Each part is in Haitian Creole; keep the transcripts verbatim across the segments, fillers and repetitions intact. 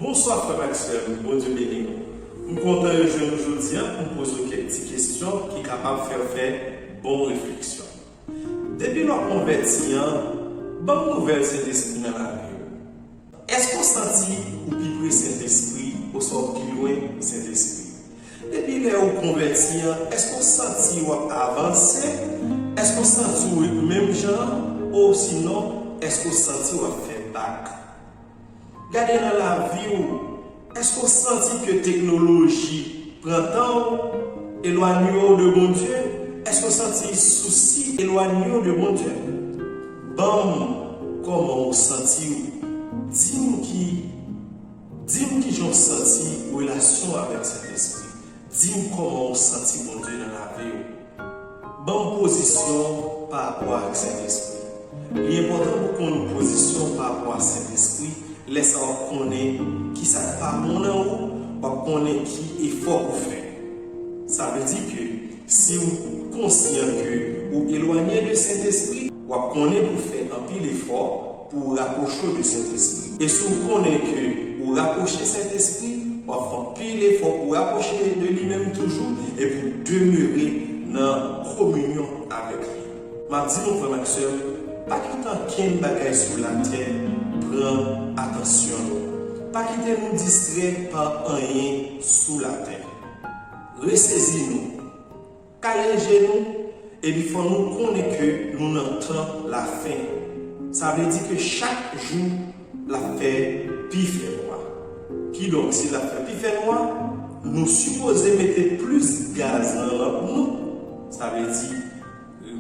Bonswa frè m ak sè m, Bondye beni w. M kontan rejwenn ou jodi a pou m poze w kèk ti kesyon ki kapab fè w fè bon refleksyon. Depi lè w konvèti an, ban m nouvèl Sentespri nan lavi w. Èske w santi ou pi pre Sentespri oswa w pi lwen Sentespri? Depi lè ou konvèti an, èske w santi w ap avanse? Èske w santi w ret menm jan an? Osinon, èske w santi w ap fè bak? Gade nan lavi w, èske w santi ke teknoloji pran tan w, elwanye w de Bondye? Èske w santi sousi elwanye w de Bondye? Ban m kòman w santi w. Di m ki, di m kijan w santi relasyon w avèk Sentespri. Di m kòman w santi Bondye nan lavi w. Ban m pozisyon w pa rapò ak Sentespri. Li enpòtan pou w konn pozisyon w pa rapò ak Sentespri. Lè sa w ap konnen ki sa k pa bon nan ou, w ap konnen ki efò pou w fè. Sa vle di ke si w konsyan ke ou elwanye de Sentespri, w ap konnen pou w fè anpil efò pou w rapwoche w de Sentespri. E si w konnen ke ou rapwoche Sentespri, w ap fè anpil efò pou w rapwoche de li menm toujou e pou w demere nan kominyon avèk li. M ap di nou, frè m ak sè m, pa kite ankenn bagay sou latè pran atansyon nou. Pa kite nou distrè pa anyen sou latè. Resezi nou. Kale je nou, epi fò nou konnen ke nou nan tan lafen. Sa vle di ke chak jou l ap fè pi fè nwa. Kidonk, si l ap fè pi fè nwa, nou sipoze mete plis gaz nan lanp nou. Sa vle di,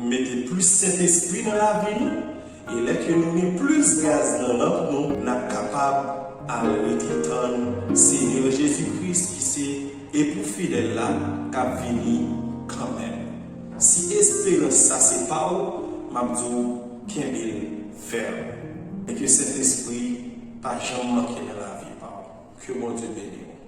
mete plis Sentespri nan lavi nou. E lè ke nou gen plis gaz nan lanp nou, n ap kapab al rete tann Senyè Jezi Kris ki se epou fidèl la k ap vini kanmenm. Si esperans sa se pa w, m ap di w kenbe l fèm. E ke Sentespri pa janm manke nan lavi pa w. Ke Bondye beni w.